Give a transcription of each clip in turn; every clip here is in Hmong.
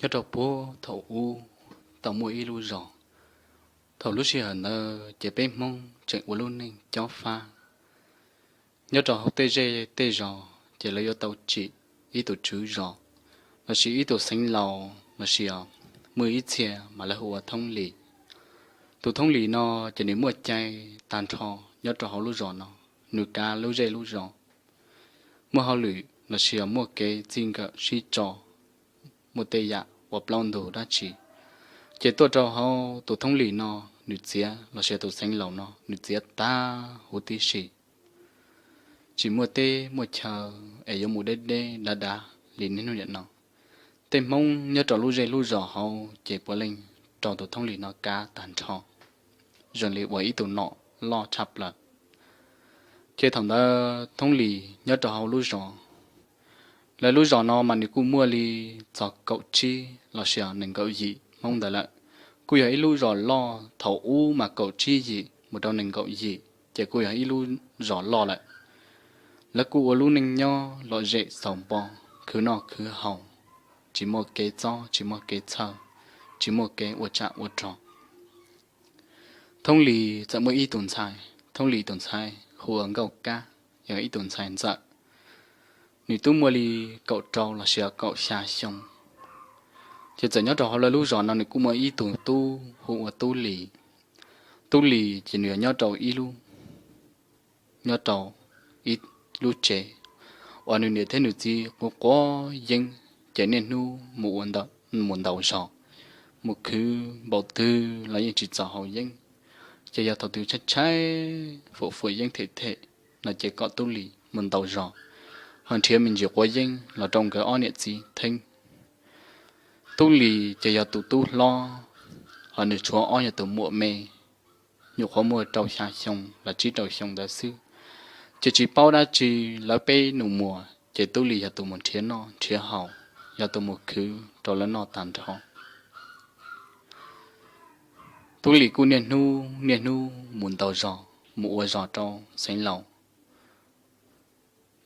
Nyob rau puag thaum ub tau muaj ib lub zos. Thaum lub sij hawm ntawd ces peb Hmoob tseem ua lub neej cob fab. Nyob rau hauv tej zej tej zos ces lawv yuav tau tsim ib tus tswv zos lossis ib tus xeev laus lossis muaj ib txhia mas lawv hu ua Thoob Lis. Tus Thoob Lis no ces nws muaj cai tag nrho nyob rau hauv lub zos no, nws kav lub zej lub zos, muaj hauj lwm lossis muaj kev txij nkawm sib tso, muaj tej yam ua plaub ntug dab tsi, ces tuaj rau hauv tus Thoob Lis no nws txiav lossis tus xeev laus no nws txiav tag huv tib si. Tsis muaj teb muaj chaw es yuav mus deb deb dav dav li niaj hnub niam no. Tej Hmoob nyob rau lub zej lub zos hauv ces puav leej raug tus Thoob Lis no kav tag nrho, zoo li ua ib tus nom loj tshaj plaws. Ces thaum ntawd Thoob Lis nyob rau hauv lub zos, lawv lub zos no mas nws kuj muaj li txog kaum tsib lossis nees nkaum yim Hmoob ntawd lawm. Kuj yog ib lub zos loj, thaum ub mas kaum tsib yim mus rau nees nkaum yim ces kuj yog ib lub zos loj lawm. Lawv kuj ua lub neej nyob lom zem xaus npo, khwv noj khwv haus, tsis muaj kev txob tsis muaj kev txhawj, tsis muaj kev ua tsam ua rog. Thoob Lis txawm muaj ib tus ntxhais, Thoob Lis tus ntxhais hu ua Nkauj Kab, yog ib tus ntxhais ntxawm. Nws twb muaj li kaum rau lossis kaum xya xyoo, ces txawm nyob rau hauv lawv lub zos no nws kuj muaj ib tug tub hu ua Tub Lis. Tub Lis ces nws yog nyob rau ib lub, nyob rau ib lub tsev uas nws niam thiab nws txiv quav quav yeeb, ces niaj hnub mus ua mus ntaus zog, mus khwv npaum twg los yeej tsis txaus haus yeeb, ces yog thaum twg tshaib tshaib fuam fuam yeeb them them no ces kom Tub Lis mus ntaus zog, ho nrhiav me ntsis quav yeeb los rau nkawd ob niam txiv theeb. Tub Lis ces yog tus tub hlob, ho nws tshuav ob yog tus muam me, nyuam qhuav muaj rau xya xyoo los tsib rau xyoo ntawd xwb, ces tsis paub dab tsi. Lawv peb nus muag ces Tub Lis yog tus mus nrhiav noj nrhiav haus, yog tus mus khwv rau lawv noj tag nrho. Tub Lis kuj niaj hnub niaj hnub mus ntaus zog mus ua zog rau xeev laus,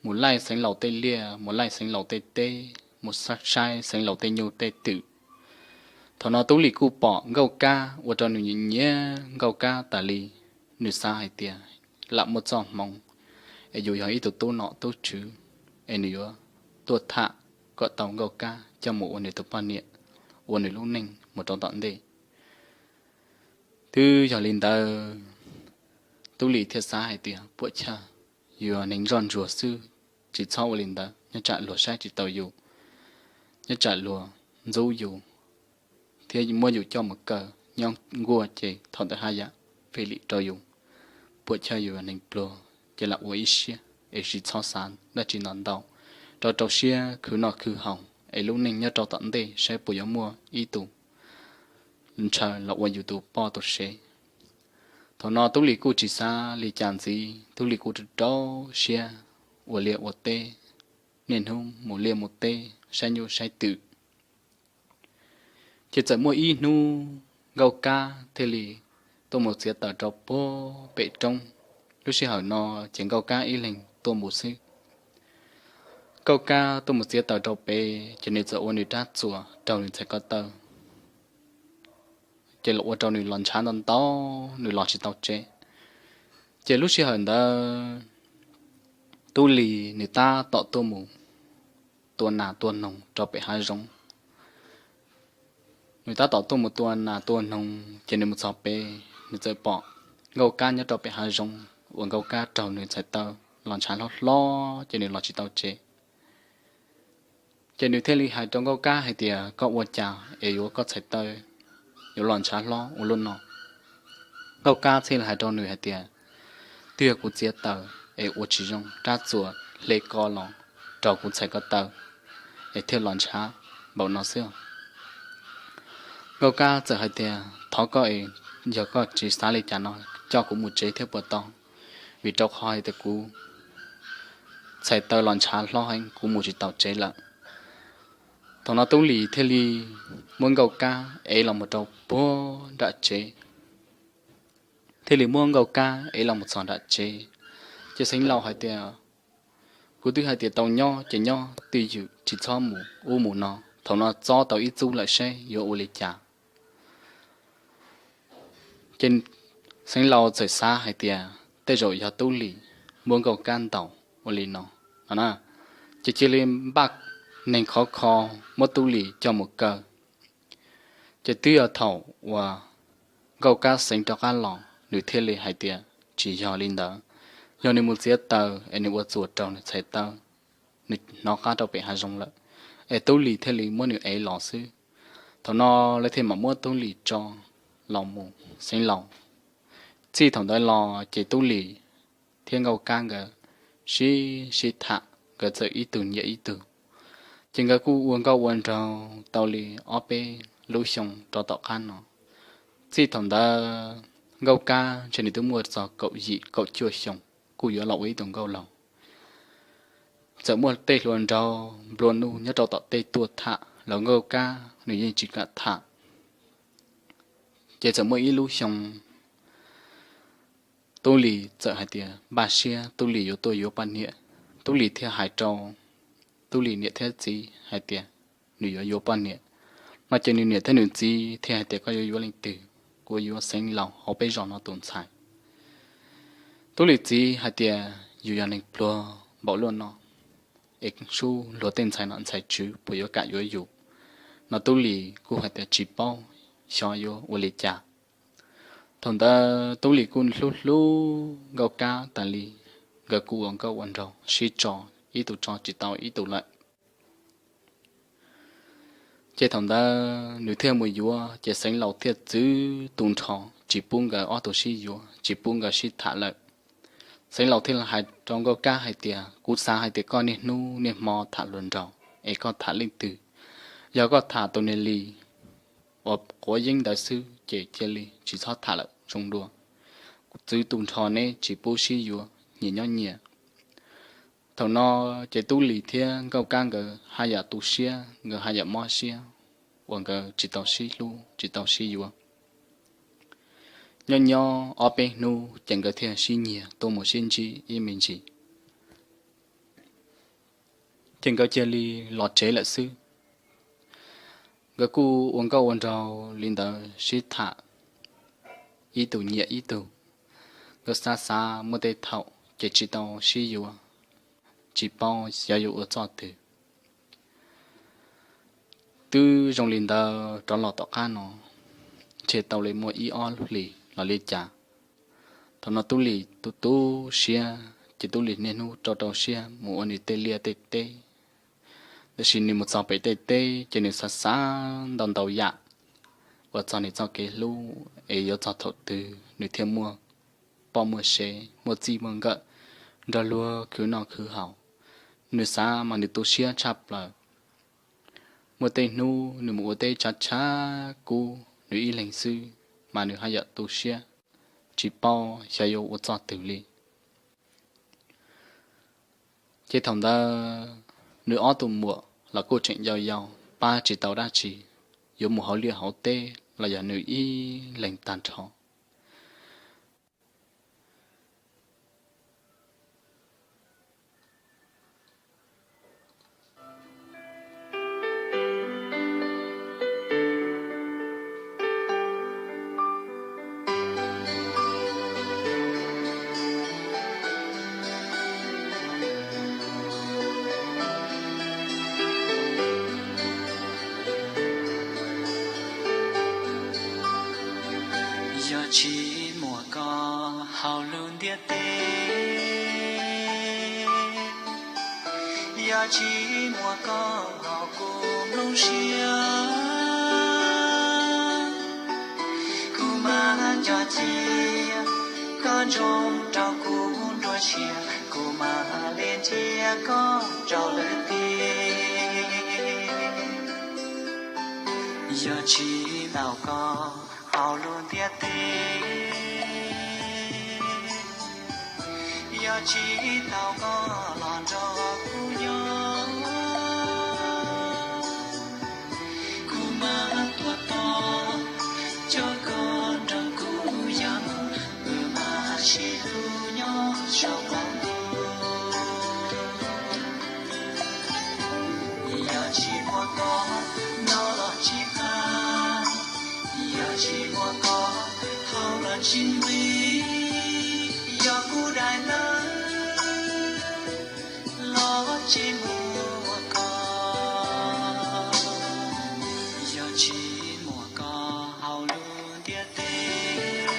mus laij xeev laus tej liaj, mus laij xeev laus tej teb, mus saib xeev laus tej nyuj tej twm. Thaum no Tub Lis kuj pom Nkauj Kab ua rau nws nyiam nyiam Nkauj Kab tas li. Nws xav hais tias lam muaj txoj hmoov es yus yog ib tug tub nom tub tswv es nws yuav tuaj tham kom tau Nkauj Kab coj mus ua nws tus poj niam, ua nws lub neej mus rau tom ntej. Twb yog li ntawd, Tub Lis thiaj xav hais tias puam chawj, yus yog neeg ntsoj ntsuag xwb, tsis txhob ua li ntawd, nyob tsam luag saib tsis taus yus, nyob tsam luag ntxub yus thiab muab yus coj mus kaw nyob nkuaj ces thaum ntawd haj yam fij lim rau yus. Puam chawj yus yog neeg pluag ces lam ua ib siab es tsis txhob xav dab tsi ntau ntau, rau rau siab khwv noj khwv haus es lub neej nyob rau tom ntej saib puas yuav muaj ib tus ntshaw los ua yus tus poj tus sev. Thaum no Tub Lis kuj tsis xav li cas ntxiv, Tub Lis kuj rau rau siab ua liaj ua teb, niaj hnub mus liaj mus teb saib nyuj saib twm. Ces txawm muaj ib hnub Nkauj Kab thiaj li tuaj mus txiav taws rau puag pem roob. Lub sij hawm no ces Nkauj Kab ib leeg tuaj mus xwb. Nkauj Kab tuaj mus txiav taws rau pem ces nws txawm ua nws rab txuas raug nws txhais ko taw, ces los ua rau nws los ntshav ntau ntau, nws los tsis tau tsev. Ces lub sij hawm ntawd Tub Lis nws tab tom tuaj mus tua nas tua noog rau pem hav zoov. Nws tab tom tuaj mus tua nas tua noog ces nws mus txog pem, nws txawm pom Nkauj Kab nyob rau pem hav zoov uas Nkauj Kab raug nws txhais taw los ntshav hlob hlob ces nws los tsis tau tsev. Ces nws thiaj li hais rau Nkauj Kab hais tias, koj ua cas es yuav koj txhais taw yuav los ntshav hlob ua luaj no? Nkauj Kab thiaj li hais rau nws hais tias, twb yog kuv txiav taws es ua tsis zoo, rab txuas hle ko los raug kuv txhais ko taw es thiaj los ntshav npaum no xwb. Nkauj Kab txawm hais tias, thov koj es, yog koj tsis xav li cas no, coj kuv mus tsev thiab puas tau, vim rau qhov hais tias kuv txhais taw los ntshav hlob heev, kuv mus tsis tau tsev lawm. Thaum no Tub Lis thiaj li muab Nkauj Kab ev los mus rau puag nram tsev, thiaj li muab Nkauj Kab ev los mus txog nram tsev. Ces xeev laus hais tias, kuv twb hais tias tau nyob ces nyob twj ywm, tsis txhob mus ub mus no, thaum no txob tau ib txub lawm seb yuav ua li cas. Ces Xeev Laus txawm xav hais tias tej zaum yog Tub Lis muab Nkauj Kab ntaus ua li no no na, ces cia li npaj neeg khov kho muab Tub Lis coj mus kaw. Ces twb yog thaum uas Nkauj Kab xeev rov qab los nws thiaj li hais tias tsis yog li ntawd, yog nws mus txiav taws es nws ua txuas raug nws txhais taw, nws hnov qab rau pem hav zoov lawm, es Tub Lis thiaj li muab nws ev los xwb. Thaum no lawv thiaj mam muab Tub Lis tso los mus Xeev Laus. Txij thaum ntawd los ces Tub Lis thiab Nkauj Kab nkawd sib sib tham, nkawd txawm ib tug nyiam ib tug. Ces nkawd kuj ua nkauj ua nraug tau li ob peb lub xyoo rau tom qab no. Txij thaum ntawd Nkauj Kab ntshe nws twb muaj txog kaum yim kaum cuaj xyoo, kuj yuav los ua ib tug nkauj laug. Txawm muaj tej hluas nraug nplua nuj nyob rau tom tej tuaj tham los Nkauj Kab nws yeej tsis kam tham. Ces txawm muaj ib lub xyoo Tub Lis txawm hais tias npaj siab Tub Lis yuav tuaj yuav poj niam. Tub Lis thiaj hais rau Tub Lis niam thiab txiv hais tias nws yuav yuav poj niam. No ces nws niam thiab nws txiv thiaj hais tias koj yuav yuav leej twg? Kuv yuav Xeev Laus hauv peb zos no tus ntxhais. Tub Lis txiv hais tias yus yog neeg pluag npaum luaj no es sub luag tej ntxhais nom ntxhais tswv puas yuav kam yuav yus? No Tub Lis kuj hais tias tsis paub, xyov yuav ua li cas. Thaum ntawd Tub Lis kuj hlub hlub Nkauj Kab tas li, nkawd kuj ua nkauj ua nraug sib tso, ib tug tso tsis tau ib tug lawm. Ces thaum ntawd nws thiaj mus yuav ces Xeev Laus thiaj txwv tu nrho tsis pub nkawd ob tug sib yuav, tsis pub nkawd sib tham lawm. Xeev Laus thiaj hais rau Nkauj Kab hais tias kuv xav hais tias koj niaj hnub niaj hmo tham hluas nraug es koj tham leej twg? Yog koj tham tus niag Lis uas quav yeeb ntawd xwb ces cia li tsis txhob tham lawm zoo dua. Kuv txwv tu nrho neb tsis pub sib yuav, nyias nyob nyias. Thaum no ces Tub Lis thiab Nkauj Kab nkawd haj yam tu siab, nkawd haj yam mob siab uas nkawd tsis tau sib hlub tsis tau sib yuav. Nyob nyob ob peb hnub ces nkawd thiaj sib nyiag tuaj mus sib ntsib ib me ntsis. Ces nkawd cia li los tsev lawm xwb. Nkawd kuj ua nkauj ua nraug li ntawd sib tham, ib tug nyiam ib tug. Nkawd xav xav muaj tej thaum ces tsis tau sib yuav, tsis paub xyov yuav ua txoj twg. Twb zoo li ntawd rov los tom qab no ntshe tau li muaj ib ob lub hlis los li cas. Thaum no Tub Lis tu tu siab ces Tub Lis niaj hnub rau rau siab mus ua nws tej liaj tej teb. Tab sis nws mus txog pem tej teb ces nws xav xav ntau ntau yam uas txog nws txoj kev hlub es yuav txog thaum twg nws thiaj muaj poj muaj sev, muaj txij muaj nkawm, nrog luag khwv noj khwv haus. Nws xav mas nws tu siab tshaj plaws. Muaj tej hnub nws mus ua teb tshav tshav kub nws ib leeg xwb, mas nws haj yam tu siab, tsis paub xyov yuav ua txoj twg li. Ces thaum ntawd nws ob tug muam los kuj tseem yau yau, pab tsis tau dab tsi, yuav mus hauv liaj hauv teb los yog nws ib leeg tag nrho. Yog tsis muaj koj hauv lub ntiaj teb, yog tsis muaj koj los kuv nplooj siab, kuv mam cog cia koj ntsoov rau kuv nruab siab, kuv mam li nrhiav koj rau lwm tiam. Yog tsis tau koj hauv lub ntiaj teb, yog tsis tau koj los nrog kuv nyob, kuv mam tuaj tos coj koj nrog kuv nyob, wb mam sib hlub nyob saum qaum ntuj. Yog tsis muaj koj Tsis nqis, yog kuv daim ntawv los tsis muaj koj, yog tsis muaj koj hauv lub ntiaj teb,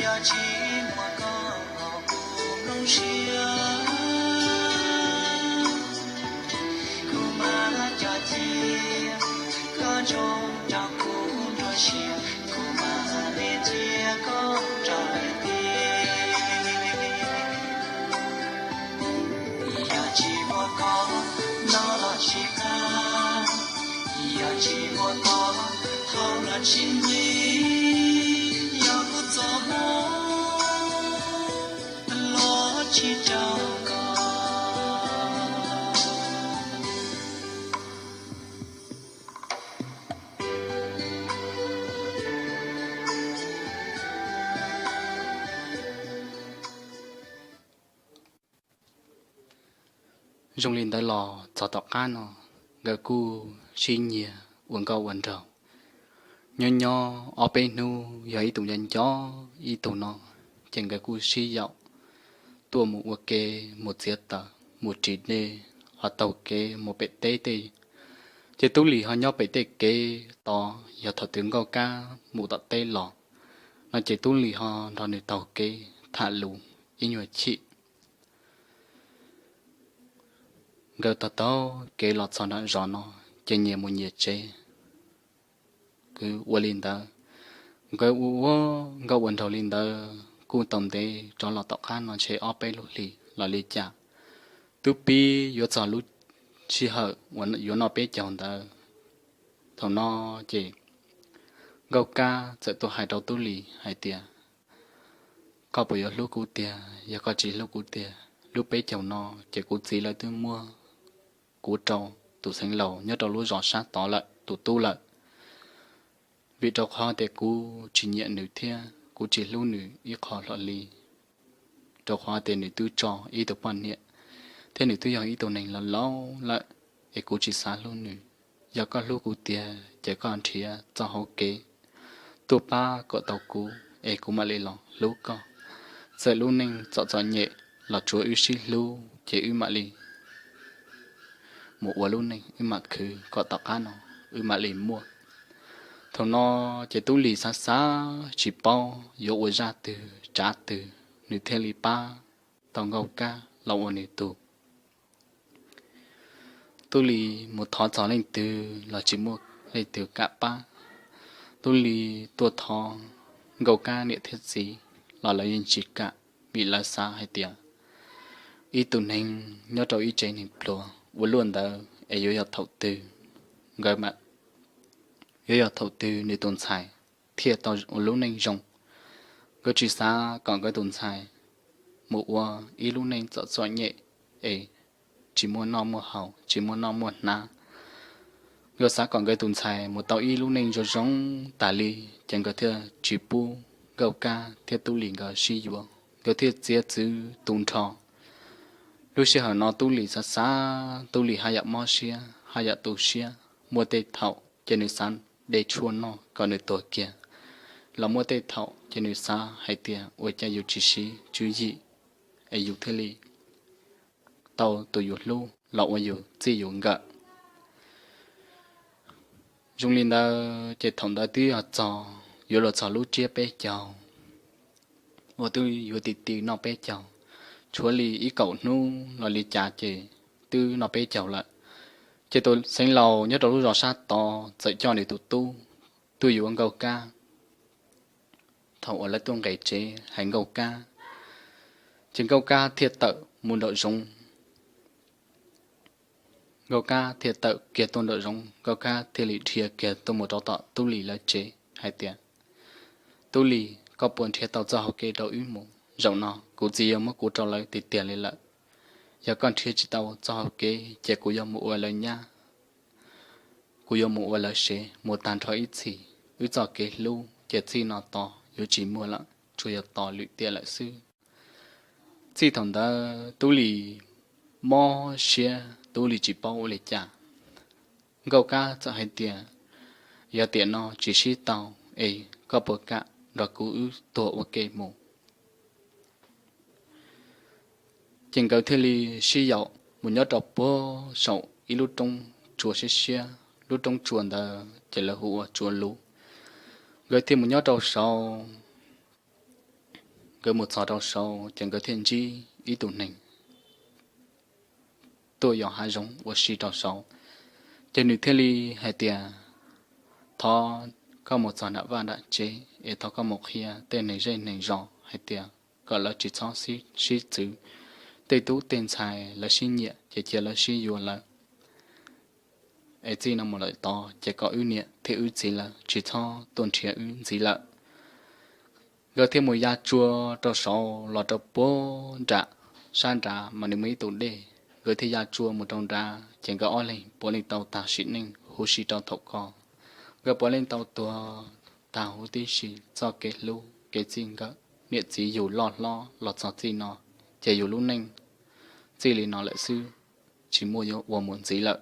yog tsis muaj koj hauv kuv nplooj siab, kuv mam cog cia koj nrog kuv nruab siab, kuv mam li cia koj rau lwm tiam. Yog tsis muaj koj noj los tsis qab, yog tsis muaj koj haus los tsis nqig, yog kuv txoj hmoov los tsis rau koj. Zoo li ntawd los txog tom qab no, nkawd kuj sib nyiag ua nkauj ua nraug. Nyob nyob ob peb hnub yog ib tug nco nco ib tug no, ces nkawd kuj sib yaum tuaj mus ua ke, mus txiav taws, mus ris dej, ho taug kev mus pem teb tej. Ces Tub Lis ho nyob pem tej kev tod, yog thaum twg Nkauj Kab mus tom teb los no ces Tub Lis ho nrog nws taug kev tham lus ib nyuag chim. Nkawd taug taug kev los txog nram zos no, ces nyias mus nyias tsev. Kwv ua li ntawd, nkawd ua ua nkauj ua nraug li ntawd kuj tau ntev rov los tom qab no ntshe ob peb lub hlis los li cas, twb pib yuav txog lub sij hawm uas yuav noj peb caug ntawd. Thaum no ces Nkauj Kab txawm tuaj hais rau Tub Lis hais tias, koj puas yuav hlub kuv tiag? Yog koj tsis hlub kuv tiag, lub peb caug no ces kuv txiv lawv twb muab kuv rau tus xeev laus nyob rau lub zos sab tod lawm tus tub lawm. Vim rau qhov tias kuv tsis nyiam nws thiab kuv tsis hlub nws ib qho hlo li, rau qhov tias nws twb tso ib tug poj niam thiab nws twb yog ib tug neeg laus laus lawm, es kuv tsis xav hlub nws. Yog koj hlub kuv tiag ces koj nrhiav txoj hauv kev tuaj pab kom tau kuv es kuv mam li los hlub koj. Txawm lub neej txom txom nyem los tsuav wb sib hlub ces wb mam li mus ua lub neej, wb mam khwv kom tom qab no wb mam li muaj. Thaum no ces Tub Lis xav xav tsis paub yuav ua zaj twg tsav twg, nws thiaj li pab tau Nkauj Kab los ua nws tus. Tub Lis mus thov txog leej twg los tsis muaj leej twg kam pab. Tub Lis tuaj thov Nkauj Kab niam thiab txiv los lawv yeej tsis kam, vim lawv xav hais tias ib tug neeg nyob rau ib tsev neeg pluag ua luaj ntawd es yuav yog thaum twg, nkawd yuav yog thaum twg nws tus ntxhais thiaj tau ua lub neej zoo. Nkawd tsis xav kom nkawd tus ntxhais mus ua ib lub neej txom txom nyem es tsis muaj noj muaj haus, tsis muaj noj muaj hnav. Nkawd xav kom nkawd tus ntxhais mus tau ib lub neej zoo zoo tas li, ces nkawd thiaj tsis pub Nkauj Kab thiab Tub Lis nkawd sib yuav, nkawd thiaj txiav txwv tu nrho. Lub sij hawm no Tub Lis xav xav, Tub Lis haj yam mob siab, haj yam tu siab. Muaj tej thaum ces nws xav de tshuaj noj kom nws tuag kiag, los muaj tej thaum ces nws xav hais tias ua cas yus tsis siv tswv yim es yus thiaj li tau tus yus hlub los ua yus txij yus nkawm. Zoo li ntawd ces thaum ntawd twb yog txog, yuav luag txog lub tsiab peb caug uas twb yuav ti ti noj peb caug, tshuav li ib kaum hnub los li cas ces twb noj peb caug lawm. Ces tus xeev laus nyob rau lub zos sab tod txawm coj nws tus tub tuaj yuav Nkauj Kab. Thaum uas lawv tuaj nqes tsev hais Nkauj Kab, ces Nkauj Kab thiaj tawm mus nraum zoov. Nkauj Kab thiaj tawm kiag tuaj nraum zoov, Nkauj Kab thiaj li dhia kiag tuaj mus rau tom Tub Lis lawv tsev hais tias, Tub Lis, koj puas nrhiav tau txoj hau kev rau wb mus? Zaum no kuv txiv yuav muab kuv rau lawv tiag tiag li lawm. Yog koj nrhiav tsis tau txoj hau kev ces kuv yuav mus ua lawv nyab, kuv yuav mus ua lawv sev mus tag nrho ib txhis. Wb txoj kev hlub ces txij no tos yuav tsis muaj lawm, tsuas yog tos lwm tiam lawm xwb. Txij thaum ntawd Tub Lis mob siab, Tub Lis tsis paub ua li cas. Nkauj Kab txawm hais tias, yog tiam no tsis sib tau es koj puas kam nrog kuv wb tuag ua ke mus? Ces nkawd thiaj li sib yaum mus nyob rau puag saum ib lub roob tsua siab siab. Lub roob tsua ntawd ces lawv hu ua Tsua Lus. Nkawd thiaj mus nyob rau saud. Nkawd mus txog rau saud ces nkawd thiaj ntsib ib tug neeg tuaj yos hav zoov ua si rau saud. Ces nws thiaj li hais tias, thov koj mus txog nram vaj nram tsev es thov koj mus qhia tej neeg zej neeg zos hais tias kom lawv tsis txhob sib txwv. Tej tub tej ntxhais lawv sib nyiam ces cia lawv sib yuav lawm. Es txij no mus lawm tod ces kom wb niam thiab wb txiv lawv tsis txhob tuaj nrhiav wb ntxiv lawm. Nkawd thiaj mus ya tsua rau saud los rau puag nram, sab nrad mas nws muaj ib tus dej. Nkawd thiaj ya tsua mus rau nrad ces nkawd ob leeg puav leej tau tag sim neej huv si rau thaum ko. Nkawd puav leej tau tuag tag huv tib si. Txoj kev hlub kev txij nkawm niam txiv yug loj hlob los txog txij no ces yus lub neej txij li no lawm xwb, tsis muaj yuav ua mus ntxiv lawm.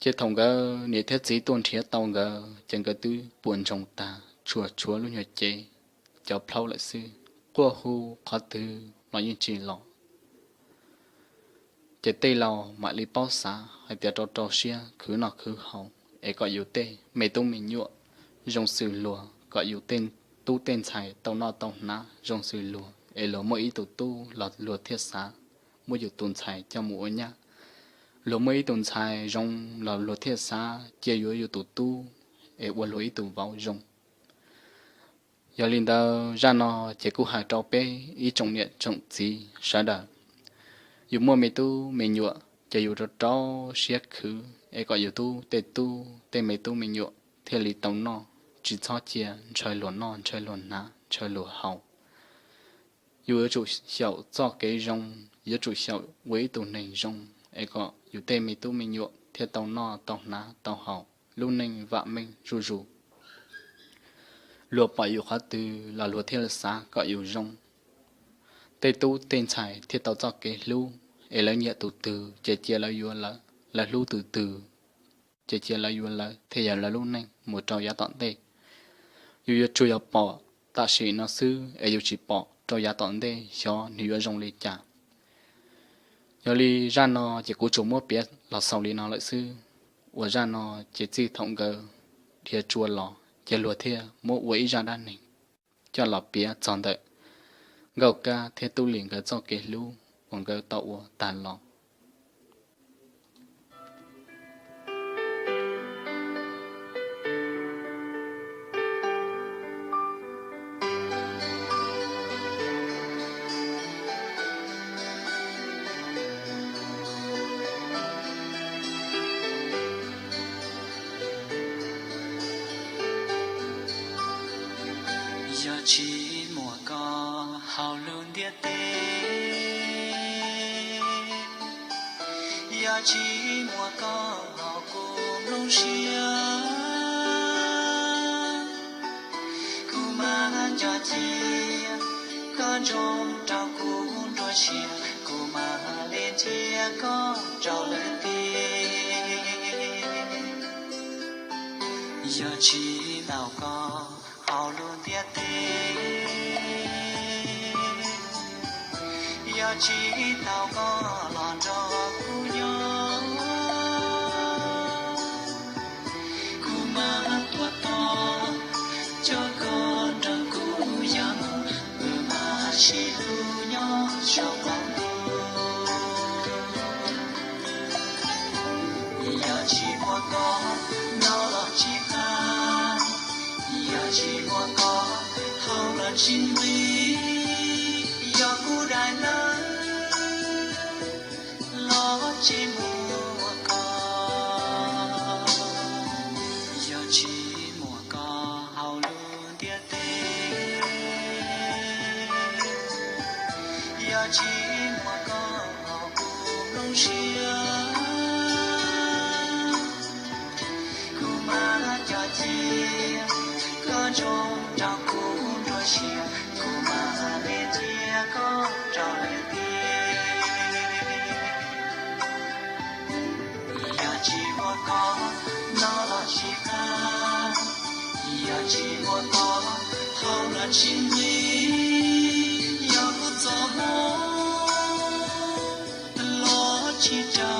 Ces thaum nkawd niam thiab txiv tuaj nrhiav tau nkawd ces nkawd twb puas ntsoog tag, tsuas tshuav lub nyuag cev cov plhaub lawm xwb. Quaj hu qhov twg los yeej tsis los. Ces tej laus mam li paub xav hais tias rau rau siab khwv noj khwv haus es kom yus tej me tub me nyuam zoo xws luag, kom yus tej tub tej ntxhais tau noj tau hnav zoo xws luag es luag muaj ib tug tub los luag thiaj xav muab yus tus ntxhais coj mus ua nyab. Luag muaj ib tus ntxhais zoo los luag thiaj xav cia yuav yus tus tub es ua luag ib tus vauv zoo. Yog li ntawd zaj no ces kuj hais rau peb ib tsoom niam tsoom txiv sawv daws, yus muaj me tub me nyuam ces yus rau rau siab khwv es kom yus tub tej tub tej me tub me nyuam thiaj li tau noj, tsis txhob cia ntshaw luag noj ntshaw luag hnav ntshaw luag haus. Yus yuav tsum xyaum txoj kev zoo, yuav tsum xyaum ua ib tug neeg zoo es kom yus tej me tub me nyuam thiaj tau noj tau hnav tau haus, lub neej vam meej zuj zus. Luag pom yus qhov twg los luag thiaj li xav kom yus zoo. Tej tub tej ntxhais thiaj tau txoj kev hlub es lawv nyiam tus twg ces cia lawv yuav lawv, lawv hlub tus twg ces cia lawv yuav lawv thiaj yog lawv lub neej mus rau yav tom ntej. Yus yuav tsuas yog pom tam sim no xwb es yus tsis pom rau yav tom ntej xyov nws yuav zoo li cas. Yog li zaj no ces kuv tsuas muab piav los xaus li no lawm xwb. Uas zaj no ces txij thaum nkawd dhia tsua los ces luag thiaj muab ua ib zaj dab neeg coj los piav txog ntawm Nkauj Kab thiab Tub Lis nkawd txoj kev hlub uas nkawd tau ua tag los. Yog tsis muaj koj hauv lub ntiaj teb, yog tsis muaj koj los kuv nplooj siab, kuv mam nco cia koj ntsoov rau kuv nruab siab, kuv mam li ntxias koj rau lwm tiam. Yog tsis tau koj hauv lub ntiaj teb, yog tsis tau koj los nrog kuv nyob, kuv mam tuaj tos coj koj nrog kuv ya mus, wb mam sib hlub nyob saum qaum ntuj. Yog tsis muaj koj no los tsis qab, yog tsis muaj koj hauv los tsis nqi, yog kuv daim ntawv los tsis muaj koj. Yog tsis muaj koj hauv lub ntiaj teb, yog tsis muaj koj los kuv nplooj siab, kuv mam nco cia koj ntsoov rau kuv nruab siab, kuv mam li ntxias koj rau lwm tiam. Yog tsis muaj koj no los tsis qab, Yog tsis muaj koj, thaum no tsis nqis, yog kuv txoj hmoov los tsis raug.